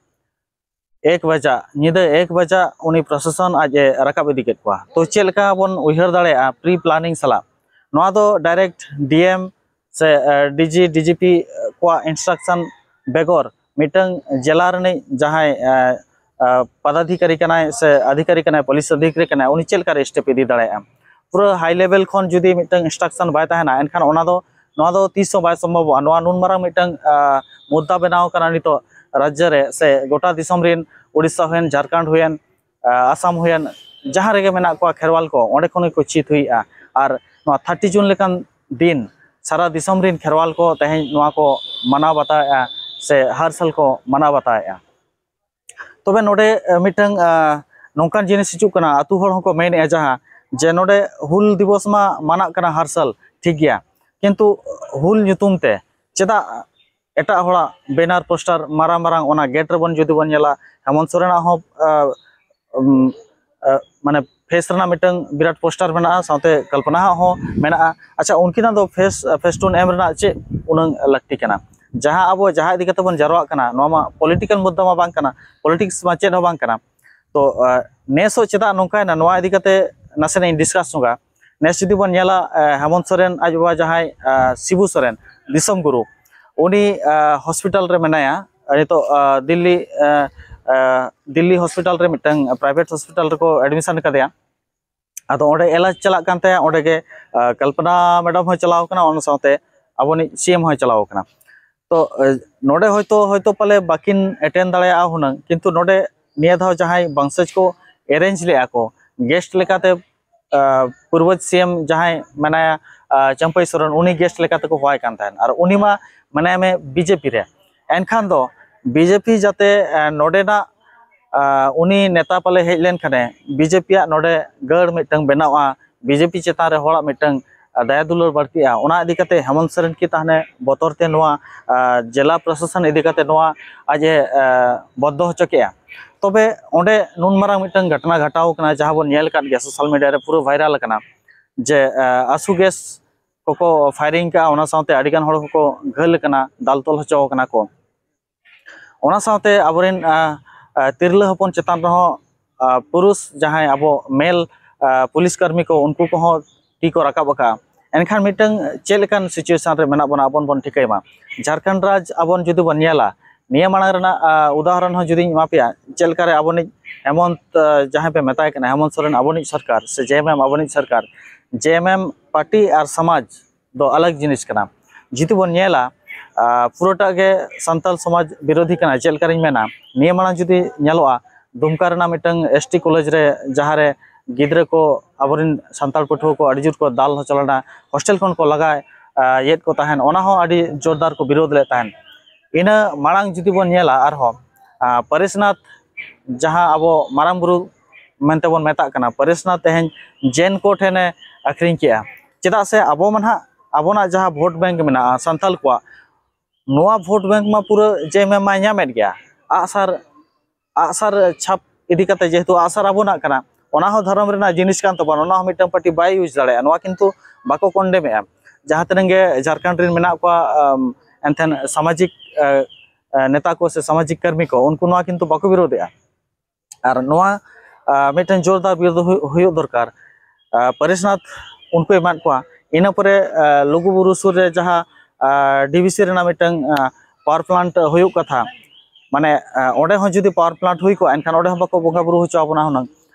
ᱮᱠ ᱵᱟᱡᱟ ᱧᱤᱫᱟᱹ ᱮᱠ ᱵᱟᱡᱟ ᱩᱱᱤ ᱯᱨᱚᱥᱟᱥᱚᱱ ᱟᱡ ᱮ ᱨᱟᱠᱟᱵ ᱤᱫᱤ ᱠᱮᱫ ᱠᱚᱣᱟ᱾ ᱛᱚ ᱪᱮᱫ ᱞᱮᱠᱟ ᱵᱚᱱ ᱩᱭᱦᱟᱹᱨ ᱫᱟᱲᱮᱭᱟᱜᱼᱟ ᱯᱨᱤ ᱯᱞᱟᱱᱤᱝ ᱥᱟᱞᱟᱜ? ᱱᱚᱣᱟ ᱫᱚ ᱰᱟᱭᱨᱮᱠᱴ ᱰᱤ ᱮᱢ ᱥᱮ ᱰᱤ ᱡᱤ ᱰᱤ ᱡᱤ ᱯᱤ ᱠᱚᱣᱟᱜ ᱤᱱᱥᱴᱨᱟᱠᱥᱚᱱ ᱵᱮᱜᱚᱨ ᱢᱤᱫᱴᱟᱝ ᱡᱮᱞᱟ ᱨᱤᱱᱤᱡ ᱡᱟᱦᱟᱸᱭ ᱯᱚᱫᱟᱫᱷᱤᱠᱟᱨᱤ ᱠᱟᱱᱟᱭ ᱥᱮ ᱚᱫᱷᱤᱠᱟᱨᱤ ᱠᱟᱱᱟᱭ, ᱯᱩᱞᱤᱥ ᱚᱫᱷᱤᱠᱟᱨᱤ ᱠᱟᱱᱟᱭ, ᱩᱱᱤ ᱪᱮᱫ ᱞᱮᱠᱟᱨᱮ ᱥᱴᱮᱯ ᱤᱫᱤ ᱫᱟᱲᱮᱭᱟᱜᱼᱟ? ᱯᱩᱨᱟᱹ ᱦᱟᱭ ᱞᱮᱵᱮᱞ ᱠᱷᱚᱱ ᱡᱩᱫᱤ ᱢᱤᱫᱴᱟᱝ ᱤᱱᱥᱴᱨᱟᱠᱥᱚᱱ ᱵᱟᱭ ᱛᱟᱦᱮᱱᱟ, ᱮᱱᱠᱷᱟᱱ ᱚᱱᱟ ᱫᱚ ᱱᱚᱣᱟ ᱫᱚ ᱛᱤᱥ ᱦᱚᱸ ᱵᱟᱭ ᱥᱚᱢᱵᱷᱚᱵᱚᱜᱼᱟ᱾ ᱱᱚᱣᱟ ᱱᱩᱱ ᱢᱟᱨᱟᱝ ᱢᱤᱫᱴᱟᱝ ᱢᱩᱫᱽᱫᱟ ᱵᱮᱱᱟᱣ ᱠᱟᱱᱟ ᱱᱤᱛᱚᱜ ᱨᱟᱡᱽᱡᱚ ᱨᱮ ᱥᱮ ᱜᱚᱴᱟ ᱫᱤᱥᱚᱢ ᱨᱮᱱ, ᱩᱲᱤᱥᱥᱟ ᱦᱩᱭᱮᱱ, ᱡᱷᱟᱲᱠᱷᱚᱸᱰ ᱦᱩᱭᱮᱱ, ᱟᱥᱟᱢ ᱦᱩᱭᱮᱱ, ᱡᱟᱦᱟᱸ ᱨᱮᱜᱮ ᱢᱮᱱᱟᱜ ᱠᱚᱣᱟ ᱠᱷᱮᱨᱣᱟᱞ ᱠᱚ, ᱚᱸᱰᱮ ᱠᱷᱚᱱ ᱜᱮᱠᱚ ᱪᱮᱫ ᱦᱩᱭᱩᱜᱼᱟ᱾ ᱟᱨ ᱱᱚᱣᱟ ᱛᱷᱟᱨᱴᱤ ᱡᱩᱱ ᱞᱮᱠᱟᱱ ᱫᱤᱱ ᱥᱟᱨᱟ ᱫᱤᱥᱚᱢ ᱨᱮᱱ ᱠᱷᱮᱨᱣᱟᱞ ᱠᱚ ᱛᱮᱦᱮᱧ ᱱᱚᱣᱟ ᱠᱚ ᱢᱟᱱᱟᱣ ᱵᱟᱛᱟᱣᱮᱫᱼᱟ ᱥᱮ ᱦᱟᱨ ᱥᱟᱞ ᱠᱚ ᱢᱟᱱᱟᱣ ᱵᱟᱛᱟᱣᱮᱫᱼᱟ᱾ ᱛᱚᱵᱮ ᱱᱚᱰᱮ ᱢᱤᱫᱴᱟᱝ ᱱᱚᱝᱠᱟᱱ ᱡᱤᱱᱤᱥ ᱦᱤᱡᱩᱜ ᱠᱟᱱᱟ, ᱟᱹᱛᱩ ᱦᱚᱲ ᱦᱚᱸᱠᱚ ᱢᱮᱱᱮᱫᱼᱟ ᱡᱟᱦᱟᱸ ᱡᱮ ᱱᱚᱰᱮ ᱦᱩᱞ ᱫᱤᱵᱚᱥ ᱢᱟ ᱢᱟᱱᱟᱜ ᱠᱟᱱᱟ ᱦᱟᱨ ᱥᱟᱞ, ᱴᱷᱤᱠ ᱜᱮᱭᱟ, ᱠᱤᱱᱛᱩ ᱦᱩᱞ ᱧᱩᱛᱩᱢ ᱛᱮ ᱪᱮᱫᱟᱜ ᱮᱴᱟᱜ ᱦᱚᱲᱟᱜ ᱵᱮᱱᱟᱨ ᱯᱳᱥᱴᱟᱨ ᱢᱟᱨᱟᱝ ᱢᱟᱨᱟᱝ ᱚᱱᱟ ᱜᱮᱴ ᱨᱮᱵᱚᱱ ᱡᱩᱫᱤ ᱵᱚᱱ ᱧᱮᱞᱟ, ᱦᱮᱢᱚᱱᱛ ᱥᱚᱨᱮᱱᱟᱜ ᱦᱚᱸ ᱢᱟᱱᱮ ᱯᱷᱮᱥ ᱨᱮᱱᱟᱜ ᱢᱤᱫᱴᱟᱝ ᱵᱤᱨᱟᱴ ᱯᱳᱥᱴᱟᱨ ᱢᱮᱱᱟᱜᱼᱟ, ᱥᱟᱶᱛᱮ ᱠᱚᱞᱯᱚᱱᱟ ᱦᱟᱜ ᱦᱚᱸ ᱢᱮᱱᱟᱜᱼᱟ᱾ ᱟᱪᱪᱷᱟ, ᱩᱱᱠᱤᱱᱟᱜ ᱫᱚ ᱯᱷᱮᱥ ᱯᱷᱮᱥᱴᱩᱱ ᱮᱢ ᱨᱮᱱᱟᱜ ᱪᱮᱫ ᱩᱱᱟᱹᱝ ᱞᱟᱹᱠᱛᱤ ᱠᱟᱱᱟ? ᱡᱟᱦᱟᱸ ᱟᱵᱚ ᱡᱟᱦᱟᱸ ᱤᱫᱤ ᱠᱟᱛᱮ ᱵᱚᱱ ᱡᱟᱨᱣᱟᱜ ᱠᱟᱱᱟ, ᱱᱚᱣᱟ ᱢᱟ ᱯᱚᱞᱤᱴᱤᱠᱟᱞ ᱢᱩᱫᱽᱫᱟ ᱢᱟ ᱵᱟᱝ ᱠᱟᱱᱟ, ᱯᱚᱞᱤᱴᱤᱠᱥ ᱢᱟ ᱪᱮᱫ ᱦᱚᱸ ᱵᱟᱝ ᱠᱟᱱᱟ᱾ ᱛᱚ ᱱᱮᱥ ᱦᱚᱸ ᱪᱮᱫᱟᱜ ᱱᱚᱝᱠᱟᱭᱮᱱᱟ, ᱱᱚᱣᱟ ᱤᱫᱤ ᱠᱟᱛᱮ ᱱᱟᱥᱮᱱᱟᱜ ᱤᱧ ᱰᱤᱥᱠᱟᱥ ᱧᱚᱜᱟ᱾ ᱱᱮᱥ ᱡᱩᱫᱤ ᱵᱚᱱ ᱧᱮᱞᱟ, ᱦᱮᱢᱚᱱᱛ ᱥᱚᱨᱮᱱ ᱟᱡ ᱵᱟᱵᱟ ᱡᱟᱦᱟᱸᱭ ᱥᱤᱵᱩ ᱥᱚᱨᱮᱱ, ᱫᱤᱥᱚᱢ ᱜᱩᱨᱩ, ᱩᱱᱤ ᱦᱚᱥᱯᱤᱴᱟᱞ ᱨᱮ ᱢᱮᱱᱟᱭᱟ ᱱᱤᱛᱚᱜ, ᱫᱤᱞᱞᱤ ᱫᱤᱞᱞᱤ ᱦᱚᱥᱯᱤᱴᱟᱞ ᱨᱮ, ᱢᱤᱫᱴᱟᱝ ᱯᱨᱟᱭᱵᱷᱮᱴ ᱦᱚᱥᱯᱤᱴᱟᱞ ᱨᱮᱠᱚ ᱮᱰᱢᱤᱥᱚᱱ ᱠᱟᱫᱮᱭᱟ᱾ ᱟᱫᱚ ᱚᱸᱰᱮ ᱮᱞᱟᱡᱽ ᱪᱟᱞᱟᱜ ᱠᱟᱱ ᱛᱟᱭᱟ, ᱚᱸᱰᱮ ᱜᱮ ᱠᱚᱞᱯᱚᱱᱟ ᱢᱮᱰᱟᱢ ᱦᱚᱸᱭ ᱪᱟᱞᱟᱣ ᱠᱟᱱᱟ, ᱚᱱᱟ ᱥᱟᱶᱛᱮ ᱟᱵᱚᱱᱤᱡ ᱥᱤ ᱮᱢ ᱦᱚᱸᱭ ᱪᱟᱞᱟᱣ ᱠᱟᱱᱟ᱾ ᱛᱚ ᱱᱚᱰᱮ ᱦᱚᱭᱛᱳ ᱦᱚᱭᱛᱳ ᱯᱟᱞᱮ ᱵᱟᱹᱠᱤᱱ ᱮᱴᱮᱱ ᱫᱟᱲᱮᱭᱟᱜᱼᱟ ᱦᱩᱱᱟᱹᱝ, ᱠᱤᱱᱛᱩ ᱱᱚᱰᱮ ᱱᱤᱭᱟᱹ ᱫᱷᱟᱣ ᱡᱟᱦᱟᱸᱭ ᱵᱚᱝᱥᱚᱡᱽ ᱠᱚ ᱮᱨᱮᱧᱡᱽ ᱞᱮᱫᱼᱟ ᱠᱚ, ᱜᱮᱥᱴ ᱞᱮᱠᱟᱛᱮ ᱯᱩᱨᱵᱚ ᱥᱤ ᱮᱢ ᱡᱟᱦᱟᱸᱭ ᱢᱮᱱᱟᱭᱟ, ᱪᱟᱹᱢᱯᱟᱹᱭ ᱥᱚᱨᱮᱱ, ᱩᱱᱤ ᱜᱮᱥᱴ ᱞᱮᱠᱟ ᱛᱮᱠᱚ ᱦᱚᱦᱚᱣᱟᱭ ᱠᱟᱱ ᱛᱟᱦᱮᱸᱫ, ᱟᱨ ᱩᱱᱤ ᱢᱟ ᱢᱮᱱᱟᱭ ᱢᱮ ᱵᱤ ᱡᱮ ᱯᱤ ᱨᱮ᱾ ᱮᱱᱠᱷᱟᱱ ᱫᱚ ᱵᱤ ᱡᱮ ᱯᱤ ᱡᱟᱛᱮ ᱱᱚᱰᱮᱱᱟᱜ ᱩᱱᱤ ᱱᱮᱛᱟ ᱯᱟᱞᱮ ᱦᱮᱡ ᱞᱮᱱᱠᱷᱟᱱᱮ ᱵᱤ ᱡᱮ ᱯᱤ ᱟᱜ ᱱᱚᱰᱮ ᱜᱟᱹᱲ ᱢᱤᱫᱴᱟᱝ ᱵᱮᱱᱟᱣᱜᱼᱟ, ᱵᱤ ᱡᱮ ᱯᱤ ᱪᱮᱛᱟᱱ ᱨᱮ ᱦᱚᱲᱟᱜ ᱢᱤᱫᱴᱟᱝ ᱫᱟᱭᱟ ᱫᱩᱞᱟᱹᱲ ᱵᱟᱹᱲᱛᱤᱜᱼᱟ, ᱚᱱᱟ ᱤᱫᱤ ᱠᱟᱛᱮ ᱦᱮᱢᱚᱱᱛ ᱥᱚᱨᱮᱱ ᱠᱤ ᱛᱟᱦᱚᱞᱮ ᱵᱚᱛᱚᱨ ᱛᱮ ᱱᱚᱣᱟ ᱡᱮᱞᱟ ᱯᱨᱚᱥᱟᱥᱚᱱ ᱤᱫᱤ ᱠᱟᱛᱮ ᱱᱚᱣᱟ ᱟᱡ ᱮ ᱵᱚᱫᱫᱷᱚ ᱦᱚᱪᱚ ᱠᱮᱜᱼᱟ? ᱛᱚᱵᱮ ᱚᱸᱰᱮ ᱱᱩᱱ ᱢᱟᱨᱟᱝ ᱢᱤᱫᱴᱟᱝ ᱜᱷᱚᱴᱚᱱᱟ ᱜᱷᱚᱴᱟᱣ ᱠᱟᱱᱟ, ᱡᱟᱦᱟᱸ ᱵᱚᱱ ᱧᱮᱞ ᱟᱠᱟᱫ ᱜᱮᱭᱟ, ᱥᱳᱥᱟᱞ ᱢᱤᱰᱤᱭᱟ ᱨᱮ ᱯᱩᱨᱟᱹ ᱵᱷᱟᱭᱨᱟᱞ ᱟᱠᱟᱱᱟ, ᱡᱮ ᱟᱥᱩ ᱜᱮᱥ ᱠᱚᱠᱚ ᱯᱷᱟᱭᱨᱤᱝ ᱠᱟᱜᱼᱟ, ᱚᱱᱟ ᱥᱟᱶᱛᱮ ᱟᱹᱰᱤᱜᱟᱱ ᱦᱚᱲ ᱠᱚᱠᱚ ᱜᱷᱟᱹᱞ ᱟᱠᱟᱱᱟ, ᱫᱟᱞ ᱛᱚᱞ ᱦᱚᱪᱚ ᱟᱠᱟᱱᱟ ᱠᱚ᱾ ᱚᱱᱟ ᱥᱟᱶᱛᱮ ᱟᱵᱚᱨᱮᱱ ᱛᱤᱨᱞᱟᱹ ᱦᱚᱯᱚᱱ ᱪᱮᱛᱟᱱ ᱨᱮᱦᱚᱸ ᱯᱩᱨᱩᱥ ᱡᱟᱦᱟᱸᱭ ᱟᱵᱚ ᱢᱮᱞ ᱯᱩᱞᱤᱥ ᱠᱟᱹᱨᱢᱤ ᱠᱚ, ᱩᱱᱠᱩ ᱠᱚᱦᱚᱸ ᱛᱤ ᱠᱚ ᱨᱟᱠᱟᱵ ᱟᱠᱟᱫᱼᱟ᱾ ᱮᱱᱠᱷᱟᱱ ᱢᱤᱫᱴᱟᱝ ᱪᱮᱫ ᱞᱮᱠᱟᱱ ᱥᱤᱪᱩᱭᱮᱥᱚᱱ ᱨᱮ ᱢᱮᱱᱟᱜ ᱵᱚᱱᱟ ᱟᱵᱚ ᱵᱚᱱ ᱴᱷᱤᱠᱟᱹᱭ ᱢᱟ᱾ ᱡᱷᱟᱲᱠᱷᱚᱸᱰ ᱨᱟᱡᱽ ᱟᱵᱚᱱ ᱡᱩᱫᱤ ᱵᱚᱱ ᱧᱮᱞᱟ, ᱱᱤᱭᱟᱹ ᱢᱟᱲᱟᱝ ᱨᱮᱱᱟᱜ ᱩᱫᱟᱦᱚᱨᱚᱱ ᱦᱚᱸ ᱡᱩᱫᱤᱧ ᱮᱢᱟ ᱯᱮᱭᱟ, ᱪᱮᱫ ᱞᱮᱠᱟᱨᱮ ᱟᱵᱚᱱᱤᱡ ᱦᱮᱢᱚᱱᱛ, ᱡᱟᱦᱟᱸᱭ ᱯᱮ ᱢᱮᱛᱟᱭ ᱠᱟᱱᱟ ᱦᱮᱢᱚᱱᱛ ᱥᱚᱨᱮᱱ ᱟᱵᱚᱱᱤᱡ ᱥᱚᱨᱠᱟᱨ ᱥᱮ ᱡᱮ ᱮᱢ ᱮᱢ ᱟᱵᱚᱱᱤᱡ ᱥᱚᱨᱠᱟᱨ, ᱡᱮ ᱮᱢ ᱮᱢ ᱯᱟᱨᱴᱤ ᱟᱨ ᱥᱚᱢᱟᱡᱽ ᱫᱚ ᱟᱞᱟᱜᱽ ᱡᱤᱱᱤᱥ ᱠᱟᱱᱟ᱾ ᱡᱩᱫᱤ ᱵᱚᱱ ᱧᱮᱞᱟ, ᱯᱩᱨᱟᱹᱴᱟᱜ ᱜᱮ ᱥᱟᱱᱛᱟᱞ ᱥᱚᱢᱟᱡᱽ ᱵᱤᱨᱳᱫᱷᱤ ᱠᱟᱱᱟ᱾ ᱪᱮᱫ ᱞᱮᱠᱟᱨᱤᱧ ᱢᱮᱱᱟ, ᱱᱤᱭᱟᱹ ᱢᱟᱲᱟᱝ ᱡᱩᱫᱤ ᱧᱮᱞᱚᱜᱼᱟ, ᱫᱩᱢᱠᱟ ᱨᱮᱱᱟᱜ ᱢᱤᱫᱴᱟᱝ ᱮᱥ ᱴᱤ ᱠᱚᱞᱮᱡᱽ ᱨᱮ, ᱡᱟᱦᱟᱸ ᱨᱮ ᱜᱤᱫᱽᱨᱟᱹ ᱠᱚ, ᱟᱵᱚᱨᱮᱱ ᱥᱟᱱᱛᱟᱲ ᱯᱟᱹᱴᱷᱩᱣᱟᱹ ᱠᱚ ᱟᱹᱰᱤ ᱡᱳᱨ ᱠᱚ ᱫᱟᱞ ᱦᱚᱪᱚ ᱞᱮᱱᱟ, ᱦᱳᱥᱴᱮᱞ ᱠᱷᱚᱱ ᱠᱚ ᱞᱟᱜᱟ ᱭᱮᱫ ᱠᱚ ᱛᱟᱦᱮᱸᱱ, ᱚᱱᱟ ᱦᱚᱸ ᱟᱹᱰᱤ ᱡᱳᱨᱫᱟᱨ ᱠᱚ ᱵᱤᱨᱳᱫ ᱞᱮᱫ ᱛᱟᱦᱮᱸᱱ᱾ ᱤᱱᱟᱹ ᱢᱟᱲᱟᱝ ᱡᱩᱫᱤ ᱵᱚᱱ ᱧᱮᱞᱟ ᱟᱨᱦᱚᱸ, ᱯᱟᱹᱨᱤᱥᱱᱟᱛᱷ, ᱡᱟᱦᱟᱸ ᱟᱵᱚ ᱢᱟᱨᱟᱝ ᱵᱩᱨᱩ ᱢᱮᱱᱛᱮ ᱵᱚᱱ ᱢᱮᱛᱟᱜ ᱠᱟᱱᱟ, ᱯᱟᱹᱨᱤᱥᱱᱟᱛᱷ ᱛᱮᱦᱮᱧ ᱡᱮᱱ ᱠᱚ ᱴᱷᱮᱱᱮ ᱟᱹᱠᱷᱨᱤᱧ ᱠᱮᱜᱼᱟ᱾ ᱪᱮᱫᱟᱜ ᱥᱮ ᱟᱵᱚ ᱢᱟ ᱱᱟᱦᱟᱜ, ᱟᱵᱚᱱᱟᱜ ᱡᱟᱦᱟᱸ ᱵᱷᱳᱴ ᱵᱮᱝᱠ ᱢᱮᱱᱟᱜᱼᱟ ᱥᱟᱱᱛᱟᱞ ᱠᱚᱣᱟᱜ, ᱱᱚᱣᱟ ᱵᱷᱳᱴ ᱵᱮᱝᱠ ᱢᱟ ᱯᱩᱨᱟᱹ ᱡᱮ ᱮᱢ ᱮᱢ ᱢᱟᱭ ᱧᱟᱢᱮᱫ ᱜᱮᱭᱟ᱾ ᱟᱜᱼᱥᱟᱨ, ᱟᱜᱼᱥᱟᱨ ᱪᱷᱟᱯ ᱤᱫᱤ ᱠᱟᱛᱮ, ᱡᱮᱦᱮᱛᱩ ᱟᱜᱼᱥᱟᱨ ᱟᱵᱚᱱᱟᱜ ᱠᱟᱱᱟ, ᱚᱱᱟ ᱦᱚᱸ ᱫᱷᱚᱨᱚᱢ ᱨᱮᱱᱟᱜ ᱡᱤᱱᱤᱥ ᱠᱟᱱ ᱛᱟᱵᱚᱱᱟ, ᱚᱱᱟ ᱦᱚᱸ ᱢᱤᱫᱴᱟᱝ ᱯᱟᱨᱴᱤ ᱵᱟᱭ ᱤᱭᱩᱡᱽ ᱫᱟᱲᱮᱭᱟᱜᱼᱟ᱾ ᱱᱚᱣᱟ ᱠᱤᱱᱛᱩ ᱵᱟᱠᱚ ᱠᱚᱱᱰᱮᱢᱮᱜᱼᱟ᱾ ᱡᱟᱦᱟᱸ ᱛᱤᱱᱟᱹᱜ ᱜᱮ ᱡᱷᱟᱲᱠᱷᱚᱸᱰ ᱨᱮᱱ ᱢᱮᱱᱟᱜ ᱠᱚᱣᱟ, ᱮᱱᱛᱮᱱ ᱥᱟᱢᱟᱡᱤᱠ ᱱᱮᱛᱟ ᱠᱚ ᱥᱮ ᱥᱟᱢᱟᱡᱤᱠ ᱠᱟᱹᱢᱤ ᱠᱚ, ᱩᱱᱠᱩ ᱱᱚᱣᱟ ᱠᱤᱱᱛᱩ ᱵᱟᱠᱚ ᱵᱤᱨᱳᱫᱮᱜᱼᱟ᱾ ᱟᱨ ᱱᱚᱣᱟ ᱢᱤᱫᱴᱮᱱ ᱡᱳᱨᱫᱟᱨ ᱵᱤᱨᱳᱫᱷ ᱦᱩᱭᱩᱜ ᱫᱚᱨᱠᱟᱨ᱾ ᱯᱟᱹᱨᱤᱥᱱᱟᱛᱷ ᱩᱱᱠᱩ ᱮᱢᱟᱫ ᱠᱚᱣᱟ, ᱤᱱᱟᱹ ᱯᱚᱨᱮ ᱞᱩᱜᱩᱵᱩᱨᱩ ᱥᱩᱨ ᱨᱮ ᱡᱟᱦᱟᱸ ᱰᱤ ᱵᱷᱤ ᱥᱤ ᱨᱮᱱᱟᱜ ᱢᱤᱫᱴᱟᱝ ᱯᱟᱣᱟᱨ ᱯᱞᱟᱱᱴ ᱦᱩᱭᱩᱜ ᱠᱟᱛᱷᱟ, ᱢᱟᱱᱮ ᱚᱸᱰᱮ ᱦᱚᱸ ᱡᱩᱫᱤ ᱯᱟᱣᱟᱨ ᱯᱞᱟᱱᱴ ᱦᱩᱭ ᱠᱚᱜᱼᱟ, ᱮᱱᱠᱷᱟᱱ ᱚᱸᱰᱮ ᱦᱚᱸ ᱵᱟᱠᱚ ᱵᱚᱸᱜᱟ ᱵᱩᱨᱩ ᱦᱚᱪᱚ ᱟᱵᱚᱱᱟ ᱦᱩᱱᱟᱹᱝ᱾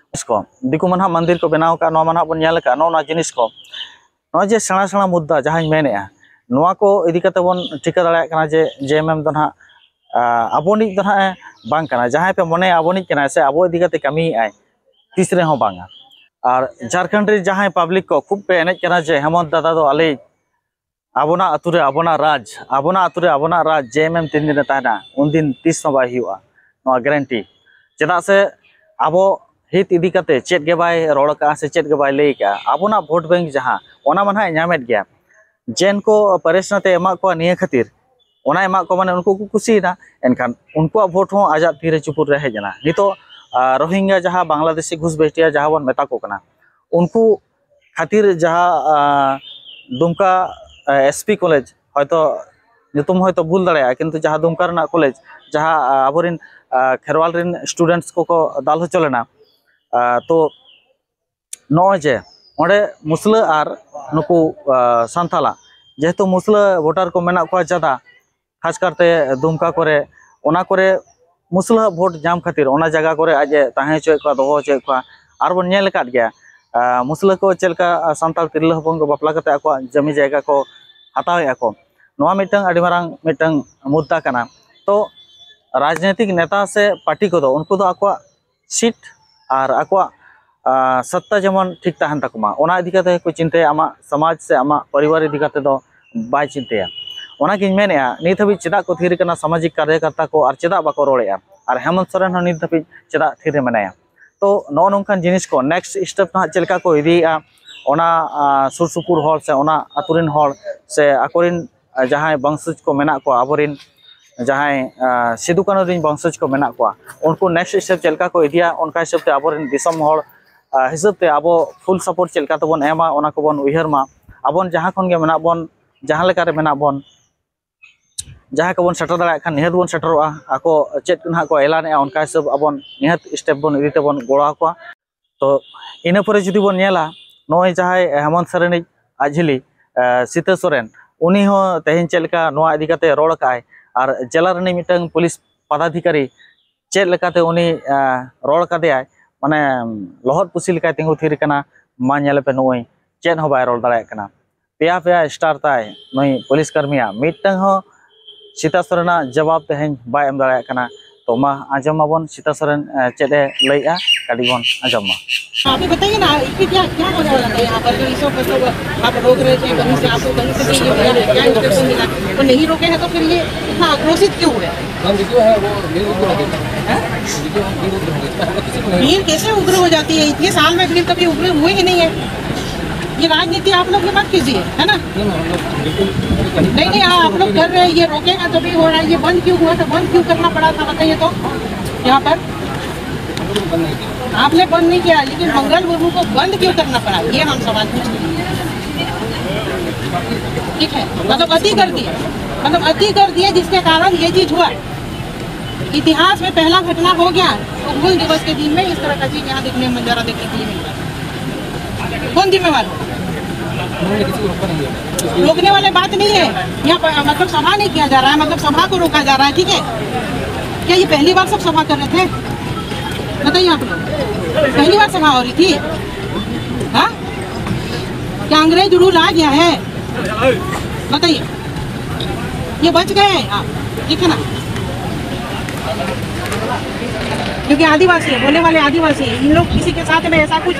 ᱠᱚ ᱫᱤᱠᱩ ᱢᱟ ᱱᱟᱦᱟᱜ ᱢᱚᱱᱫᱤᱨ ᱠᱚ ᱵᱮᱱᱟᱣ ᱟᱠᱟᱫ, ᱱᱚᱣᱟ ᱢᱟ ᱱᱟᱦᱟᱜ ᱵᱚᱱ ᱧᱮᱞ ᱟᱠᱟᱫ, ᱱᱚᱜᱼᱚ ᱱᱚᱣᱟ ᱡᱤᱱᱤᱥ ᱠᱚ᱾ ᱱᱚᱜᱼᱚᱭ ᱡᱮ ᱥᱮᱬᱟ ᱥᱮᱬᱟ ᱢᱩᱫᱽᱫᱟ ᱡᱟᱦᱟᱸᱧ ᱢᱮᱱᱮᱫᱼᱟ, ᱱᱚᱣᱟ ᱠᱚ ᱤᱫᱤ ᱠᱟᱛᱮ ᱵᱚᱱ ᱴᱷᱤᱠᱟᱹ ᱫᱟᱲᱮᱭᱟᱜ ᱠᱟᱱᱟ ᱡᱮ ᱡᱮ ᱮᱢ ᱮᱢ ᱫᱚ ᱱᱟᱦᱟᱜ ᱟᱵᱚᱱᱤᱡ ᱫᱚ ᱱᱟᱦᱟᱜ ᱮ ᱵᱟᱝ ᱠᱟᱱᱟ᱾ ᱡᱟᱦᱟᱸᱭ ᱯᱮ ᱢᱚᱱᱮᱭᱟ ᱟᱵᱚᱱᱤᱡ ᱠᱟᱱᱟᱭ ᱥᱮ ᱟᱵᱚ ᱤᱫᱤ ᱠᱟᱛᱮ ᱠᱟᱹᱢᱤᱭᱮᱫᱼᱟᱭ, ᱛᱤᱥ ᱨᱮᱦᱚᱸ ᱵᱟᱝᱟ᱾ ᱟᱨ ᱡᱷᱟᱲᱠᱷᱚᱸᱰ ᱨᱮ ᱡᱟᱦᱟᱸᱭ ᱯᱟᱵᱽᱞᱤᱠ ᱠᱚ ᱠᱷᱩᱵ ᱯᱮ ᱮᱱᱮᱡ ᱠᱟᱱᱟ ᱡᱮ ᱦᱮᱢᱚᱱᱛ ᱫᱟᱫᱟ ᱫᱚ ᱟᱞᱮ ᱟᱵᱚᱱᱟᱜ ᱟᱹᱛᱩ ᱨᱮ ᱟᱵᱚᱱᱟᱜ ᱨᱟᱡᱽ, ᱟᱵᱚᱱᱟᱜ ᱟᱹᱛᱩ ᱨᱮ ᱟᱵᱚᱱᱟᱜ ᱨᱟᱡᱽ, ᱡᱮ ᱮᱢ ᱮᱢ ᱛᱤᱱ ᱫᱤᱱᱮ ᱛᱟᱦᱮᱱᱟ, ᱩᱱᱫᱤᱱ ᱛᱤᱥ ᱦᱚᱸ ᱵᱟᱭ ᱦᱩᱭᱩᱜᱼᱟ, ᱱᱚᱣᱟ ᱜᱮᱨᱮᱱᱴᱤ᱾ ᱪᱮᱫᱟᱜ ᱥᱮ ᱟᱵᱚ ᱦᱤᱛ ᱤᱫᱤ ᱠᱟᱛᱮ ᱪᱮᱫ ᱜᱮ ᱵᱟᱭ ᱨᱚᱲ ᱟᱠᱟᱜᱼᱟ ᱥᱮ ᱪᱮᱫ ᱜᱮ ᱵᱟᱭ ᱞᱟᱹᱭ ᱟᱠᱟᱜᱼᱟ᱾ ᱟᱵᱚᱱᱟᱜ ᱵᱷᱳᱴ ᱵᱮᱝᱠ ᱡᱟᱦᱟᱸ, ᱚᱱᱟ ᱢᱟ ᱱᱟᱦᱟᱜ ᱮ ᱧᱟᱢᱮᱫ ᱜᱮᱭᱟ᱾ ᱡᱮᱱ ᱠᱚ ᱯᱟᱨᱮᱥ ᱱᱟᱛᱮ ᱮᱢᱟᱜ ᱠᱚᱣᱟ ᱱᱤᱭᱟᱹ ᱠᱷᱟᱹᱛᱤᱨ, ᱚᱱᱟ ᱮᱢᱟᱜ ᱠᱚ ᱢᱟᱱᱮ ᱩᱱᱠᱩ ᱠᱚ ᱠᱩᱥᱤᱭᱮᱱᱟ, ᱮᱱᱠᱷᱟᱱ ᱩᱱᱠᱩᱣᱟᱜ ᱵᱷᱳᱴ ᱦᱚᱸ ᱟᱡᱟᱜ ᱛᱤᱨᱮ ᱪᱩᱯᱩᱫ ᱨᱮ ᱦᱮᱡ ᱮᱱᱟ᱾ ᱱᱤᱛᱚᱜ ᱟᱨ, ᱨᱳᱦᱤᱝᱜᱟ ᱡᱟᱦᱟᱸ ᱵᱟᱝᱞᱟᱫᱮᱥᱤ ᱜᱷᱩᱥ ᱵᱮᱴᱤᱭᱟ ᱡᱟᱦᱟᱸ ᱵᱚᱱ ᱢᱮᱛᱟ ᱠᱚ ᱠᱟᱱᱟ, ᱩᱱᱠᱩ ᱠᱷᱟᱹᱛᱤᱨ ᱡᱟᱦᱟᱸ ᱟᱨ, ᱫᱩᱢᱠᱟ ᱮᱥ ᱯᱤ ᱠᱚᱞᱮᱡᱽ, ᱦᱚᱭᱛᱚ ᱧᱩᱛᱩᱢ ᱦᱚᱭᱛᱚ ᱵᱷᱩᱞ ᱫᱟᱲᱮᱭᱟᱜᱼᱟ, ᱠᱤᱱᱛᱩ ᱡᱟᱦᱟᱸ ᱫᱩᱢᱠᱟ ᱨᱮᱱᱟᱜ ᱠᱚᱞᱮᱡᱽ, ᱡᱟᱦᱟᱸ ᱟᱨ, ᱟᱵᱚᱨᱮᱱ ᱟᱨ, ᱠᱷᱮᱨᱣᱟᱞ ᱨᱮᱱ ᱥᱴᱩᱰᱮᱱᱴᱥ ᱠᱚᱠᱚ ᱫᱟᱞ ᱦᱚᱪᱚ ᱞᱮᱱᱟ, ᱟᱨ, ᱛᱚ ᱱᱚᱜᱼᱚᱭ ᱡᱮ ᱚᱸᱰᱮ ᱢᱩᱥᱞᱟᱹ ᱟᱨ ᱱᱩᱠᱩ ᱟᱨ, ᱥᱟᱱᱛᱟᱞᱟᱜ, ᱡᱮᱦᱮᱛᱩ ᱢᱩᱥᱞᱟᱹ ᱵᱷᱳᱴᱟᱨ ᱠᱚ ᱢᱮᱱᱟᱜ ᱠᱚᱣᱟ ᱡᱟᱫᱟ, ᱠᱷᱟᱥ ᱠᱟᱨᱛᱮ ᱫᱩᱢᱠᱟ ᱠᱚᱨᱮ, ᱚᱱᱟ ᱠᱚᱨᱮ ᱢᱩᱥᱞᱟᱹᱣᱟᱜ ᱵᱷᱳᱴ ᱧᱟᱢ ᱠᱷᱟᱹᱛᱤᱨ ᱚᱱᱟ ᱡᱟᱭᱜᱟ ᱠᱚᱨᱮ ᱟᱡ ᱮ ᱛᱟᱦᱮᱸ ᱦᱚᱪᱚᱭᱮᱫ ᱠᱚᱣᱟ, ᱫᱚᱦᱚ ᱦᱚᱪᱚᱭᱮᱫ ᱠᱚᱣᱟ᱾ ᱟᱨ ᱵᱚᱱ ᱧᱮᱞ ᱟᱠᱟᱫ ᱜᱮᱭᱟ, ᱟᱨ, ᱢᱩᱥᱞᱟᱹ ᱠᱚ ᱪᱮᱫ ᱞᱮᱠᱟ ᱥᱟᱱᱛᱟᱲ ᱛᱤᱨᱞᱟᱹ ᱦᱚᱯᱚᱱ ᱠᱚ ᱵᱟᱯᱞᱟ ᱠᱟᱛᱮ ᱟᱠᱚᱣᱟᱜ ᱡᱚᱢᱤ ᱡᱟᱭᱜᱟ ᱠᱚ ᱦᱟᱛᱟᱣᱮᱫᱼᱟ ᱠᱚ᱾ ᱱᱚᱣᱟ ᱢᱤᱫᱴᱟᱝ ᱟᱹᱰᱤ ᱢᱟᱨᱟᱝ ᱢᱤᱫᱴᱟᱝ ᱢᱩᱫᱽᱫᱟ ᱠᱟᱱᱟ᱾ ᱛᱚ ᱨᱟᱡᱽᱱᱤᱛᱤᱠ ᱱᱮᱛᱟ ᱥᱮ ᱯᱟᱨᱴᱤ ᱠᱚᱫᱚ ᱩᱱᱠᱩ ᱫᱚ ᱟᱠᱚᱣᱟᱜ ᱥᱤᱴ ᱟᱨ ᱟᱠᱚᱣᱟᱜ ᱟᱨ, ᱥᱚᱛᱛᱟ ᱡᱮᱢᱚᱱ ᱴᱷᱤᱠ ᱛᱟᱦᱮᱱ ᱛᱟᱠᱚ ᱢᱟ, ᱚᱱᱟ ᱤᱫᱤ ᱠᱟᱛᱮ ᱠᱚ ᱪᱤᱱᱛᱟᱹᱭᱟ᱾ ᱟᱢᱟᱜ ᱥᱚᱢᱟᱡᱽ ᱥᱮ ᱟᱢᱟᱜ ᱯᱚᱨᱤᱵᱟᱨ ᱤᱫᱤ ᱠᱟᱛᱮ ᱫᱚ ᱵᱟᱭ ᱪᱤᱱᱛᱟᱹᱭᱟ᱾ ᱚᱱᱟᱜᱤᱧ ᱢᱮᱱᱮᱫᱼᱟ, ᱱᱤᱛ ᱦᱟᱹᱵᱤᱡ ᱪᱮᱫᱟᱜ ᱠᱚ ᱛᱷᱤᱨ ᱠᱟᱱᱟ ᱥᱟᱢᱟᱡᱤᱠ ᱠᱟᱨᱭᱚᱠᱚᱨᱛᱟ ᱠᱚ ᱟᱨ ᱪᱮᱫᱟᱜ ᱵᱟᱠᱚ ᱨᱚᱲᱮᱫᱼᱟ? ᱟᱨ ᱦᱮᱢᱚᱱᱛ ᱥᱚᱨᱮᱱ ᱦᱚᱸ ᱱᱤᱛ ᱫᱷᱟᱹᱵᱤᱡ ᱪᱮᱫᱟᱜ ᱛᱷᱤᱨ ᱨᱮ ᱢᱮᱱᱟᱭᱟ? ᱛᱚ ᱱᱚᱜᱼᱚ ᱱᱚᱝᱠᱟᱱ ᱡᱤᱱᱤᱥ ᱠᱚ ᱱᱮᱠᱥᱴ ᱥᱴᱮᱯ ᱱᱟᱦᱟᱜ ᱪᱮᱫ ᱞᱮᱠᱟ ᱠᱚ ᱤᱫᱤᱭᱮᱫᱼᱟ, ᱚᱱᱟ ᱟᱨ, ᱥᱩᱨ ᱥᱩᱯᱩᱨ ᱦᱚᱲ ᱥᱮ ᱚᱱᱟ ᱟᱹᱛᱩ ᱨᱮᱱ ᱦᱚᱲ ᱥᱮ ᱟᱠᱚᱨᱮᱱ ᱡᱟᱦᱟᱸᱭ ᱵᱚᱝᱥᱚᱡᱽ ᱠᱚ ᱢᱮᱱᱟᱜ ᱠᱚᱣᱟ, ᱟᱵᱚᱨᱮᱱ ᱡᱟᱦᱟᱸᱭ ᱟᱨ, ᱥᱤᱫᱩ ᱠᱟᱹᱱᱩ ᱨᱮᱱ ᱵᱚᱝᱥᱚᱡᱽ ᱠᱚ ᱢᱮᱱᱟᱜ ᱠᱚᱣᱟ, ᱩᱱᱠᱩ ᱱᱮᱠᱥᱴ ᱥᱴᱮᱯ ᱪᱮᱫ ᱞᱮᱠᱟ ᱠᱚ ᱤᱫᱤᱭᱟ, ᱚᱱᱠᱟ ᱦᱤᱥᱟᱹᱵ ᱛᱮ ᱟᱵᱚᱨᱮᱱ ᱫᱤᱥᱚᱢ ᱦᱚᱲ ᱟᱨ, ᱦᱤᱥᱟᱹᱵ ᱛᱮ ᱟᱵᱚ ᱯᱷᱩᱞ ᱥᱟᱯᱳᱨᱴ ᱪᱮᱫ ᱞᱮᱠᱟ ᱛᱮᱵᱚᱱ ᱮᱢᱟ, ᱚᱱᱟ ᱠᱚᱵᱚᱱ ᱩᱭᱦᱟᱹᱨ ᱢᱟ᱾ ᱟᱵᱚᱱ ᱡᱟᱦᱟᱸ ᱠᱷᱚᱱ ᱜᱮ ᱢᱮᱱᱟᱜ ᱵᱚᱱ, ᱡᱟᱦᱟᱸ ᱞᱮᱠᱟ ᱨᱮ ᱢᱮᱱᱟᱜ ᱵᱚᱱ, ᱡᱟᱦᱟᱸ ᱠᱚᱵᱚᱱ ᱥᱮᱴᱮᱨ ᱫᱟᱲᱮᱭᱟᱜ ᱠᱷᱟᱱ ᱱᱤᱦᱟᱹᱛ ᱵᱚᱱ ᱥᱮᱴᱮᱨᱚᱜᱼᱟ᱾ ᱟᱠᱚ ᱪᱮᱫ ᱱᱟᱦᱟᱜ ᱠᱚ ᱮᱞᱟᱱᱮᱜᱼᱟ, ᱚᱱᱠᱟ ᱦᱤᱥᱟᱹᱵ ᱟᱵᱚᱱ ᱱᱤᱦᱟᱹᱛ ᱥᱴᱮᱯ ᱵᱚᱱ ᱤᱫᱤ ᱛᱮᱵᱚᱱ ᱜᱚᱲᱚ ᱟᱠᱚᱣᱟ᱾ ᱛᱚ ᱤᱱᱟᱹ ᱯᱚᱨᱮ ᱡᱩᱫᱤ ᱵᱚᱱ ᱧᱮᱞᱟ, ᱱᱚᱜᱼᱚᱭ ᱡᱟᱦᱟᱸᱭ ᱦᱮᱢᱚᱱᱛ ᱥᱚᱨᱮᱱᱤᱡ ᱟᱡ ᱡᱷᱤᱞᱤ, ᱟᱨ, ᱥᱤᱛᱟᱹ ᱥᱚᱨᱮᱱ, ᱩᱱᱤ ᱦᱚᱸ ᱛᱮᱦᱮᱧ ᱪᱮᱫ ᱞᱮᱠᱟ ᱱᱚᱣᱟ ᱤᱫᱤ ᱠᱟᱛᱮ ᱨᱚᱲ ᱟᱠᱟᱫᱼᱟᱭ, ᱟᱨ ᱡᱮᱞᱟ ᱨᱤᱱᱤᱡ ᱢᱤᱫᱴᱟᱝ ᱯᱩᱞᱤᱥ ᱯᱚᱫᱟᱫᱷᱤᱠᱟᱨᱤ ᱪᱮᱫ ᱞᱮᱠᱟᱛᱮ ᱩᱱᱤ ᱟᱨ, ᱨᱚᱲ ᱠᱟᱫᱮᱭᱟᱭ, ᱢᱟᱱᱮ ᱞᱚᱦᱚᱫ ᱯᱩᱥᱤ ᱞᱮᱠᱟᱭ ᱛᱤᱸᱜᱩ ᱛᱷᱤᱨ ᱠᱟᱱᱟ᱾ ᱢᱟ ᱧᱮᱞᱮ ᱯᱮ, ᱱᱩᱭ ᱪᱮᱫ ᱦᱚᱸ ᱵᱟᱭ ᱨᱚᱲ ᱫᱟᱲᱮᱭᱟᱜ ᱠᱟᱱᱟ᱾ ᱯᱮᱭᱟ ᱯᱮᱭᱟ ᱥᱴᱟᱨ ᱛᱟᱭ ᱱᱩᱭ ᱯᱩᱞᱤᱥ ᱠᱟᱹᱢᱤᱭᱟᱜ, ᱢᱤᱫᱴᱟᱝ ᱦᱚᱸ ᱥᱤᱛᱟ ᱥᱚᱨᱮᱱᱟᱜ ᱡᱚᱵᱟᱵ ᱛᱮᱦᱮᱧ ᱵᱟᱭ ᱮᱢ ᱫᱟᱲᱮᱭᱟᱜ ᱠᱟᱱᱟ᱾ ᱛᱚ ᱢᱟ ᱟᱸᱡᱚᱢ ᱢᱟᱵᱚᱱ ᱥᱤᱛᱟ ᱥᱚᱨᱮᱱ, ᱮ, ᱪᱮᱫ ᱮ ᱞᱟᱹᱭᱮᱜᱼᱟ, ᱠᱟᱹᱴᱤᱡ ᱵᱚᱱ ᱟᱸᱡᱚᱢ ᱢᱟ᱾ आप ही बताइए ना, इसमें क्या, क्या हो रहा था यहाँ पर, जो ये सब, मतलब, आप रोक रहे थे, कहीं से आपको, कहीं से भी ये मिला, क्या इंस्ट्रक्शन मिला? तो नहीं रोके हैं तो फिर ये इतना आक्रोशित क्यों हुए? मैम, वीडियो है, वो भीड़ उग्र हो गई। हैं? वीडियो है, भीड़ उग्र हो गई। हम लोग किसी को नहीं भीड़ कैसे उग्र हो जाती है? इतने साल में भीड़ कभी उग्र हुई ही नहीं है। ये राजनीति आप लोग ये मत कीजिए, है ना? नहीं, मैम, हम लोग बिल्कुल नहीं, नहीं, हाँ, आप लोग कर रहे हैं, ये रोकेगा तभी हो रहा है। ये बंद क्यों हुआ था, बंद क्यों करना पड़ा था, बताइए तो। यहाँ पर आपने बंद नहीं किया, लेकिन मंगल मुर्मू को बंद क्यों करना पड़ा, ये हम सवाल पूछ रहे हैं। ठीक है, मतलब अति कर दिया, मतलब अति कर दिया, जिसके कारण ये चीज हुआ। इतिहास में पहला घटना हो गया, तो हूल दिवस के दिन में इस तरह का चीज यहाँ देखने में, नजारा देखने के लिए मिल रहा है। कौन जिम्मेवार हो? रोकने वाले बात नहीं है। यहाँ पर मतलब सभा नहीं किया जा रहा है, मतलब सभा को रोका जा रहा है, ठीक है? क्या ये पहली बार सब सभा कर रहे थे? बताइए आप लोग, पहली बार सभा हो रही थी? हाँ, क्या अंग्रेज रूल आ गया है? बताइए, ये बच गए हैं आप, ठीक है ना? क्योंकि आदिवासी है, बोलने वाले आदिवासी है, इन लोग किसी के साथ में ऐसा कुछ,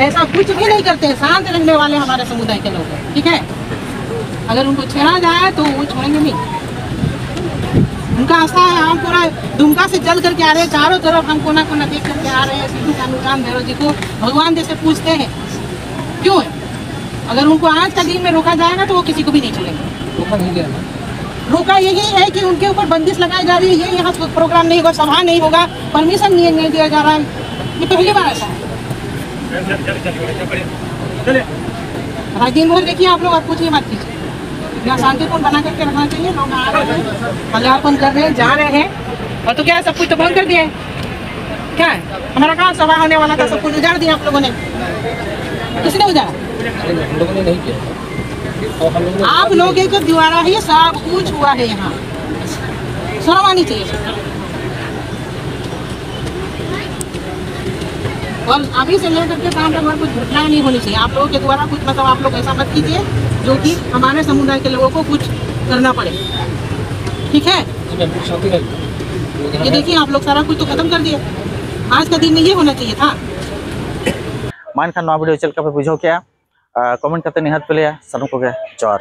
ऐसा कुछ भी नहीं करते हैं। शांत रहने वाले हमारे समुदाय के लोग हैं, ठीक है। अगर उनको छेड़ा जाए तो वो छोड़ेंगे नहीं। उनका आस्था है, हम पूरा दुमका से चल करके आ रहे हैं, चारों तरफ हम कोना कोना देख करके आ रहे हैं। सिद्धू कान्हू राम भैरव जी को भगवान जैसे पूजते हैं, क्यों है? अगर उनको आज का दिन में रोका जाएगा तो वो किसी को भी नहीं छोड़ेंगे। रोका नहीं गया ना। रोका यही है कि उनके ऊपर बंदिश लगाई जा रही है, ये यहाँ प्रोग्राम नहीं होगा, सभा नहीं होगा, परमिशन नहीं, नहीं दिया जा रहा है। ये पहली बार ऐसा है। आज दिन भर देखिए आप लोग, आप कुछ भी मत कीजिए। यहाँ शांतिपूर्ण बना करके रखना चाहिए। लोग आ रहे हैं, माल्यार्पण कर रहे हैं, जा रहे हैं, और तो क्या है, सब कुछ तो बंद कर दिया है। क्या है, हमारा कहाँ सभा होने वाला था, सब कुछ उजाड़ दिया आप लोगों ने। किसने उजाड़ा? हम लोगों ने नहीं किया। और हम लोगों ने आप लोगों के द्वारा ही सब कुछ हुआ है यहाँ। शर्म आनी चाहिए। और अभी से लेकर के शाम तक और कुछ घटनाएं नहीं होनी चाहिए। आप लोगों के द्वारा कुछ, मतलब, आप लोग ऐसा मत कीजिए जो कि हमारे समुदाय के लोगों को कुछ करना पड़े, ठीक है? जी मैम, कुछ शांति रहिए। ये देखिए, आप लोग सारा कुछ तो खत्म कर दिया। आज का दिन में ये होना चाहिए था। ᱢᱟ ᱮᱱᱠᱷᱟᱱ ᱱᱚᱣᱟ video ᱪᱮᱫ ᱞᱮᱠᱟ ᱯᱮ ᱵᱩᱡᱷᱟᱹᱣ ᱠᱮᱜᱼᱟ? ᱟᱨ comment ᱠᱟᱛᱮ ᱱᱤᱦᱟᱹᱛ ᱯᱮ ᱞᱟᱹᱭᱟ᱾ ᱥᱟᱱᱟᱢ ᱠᱚᱜᱮ ᱡᱚᱦᱟᱨ᱾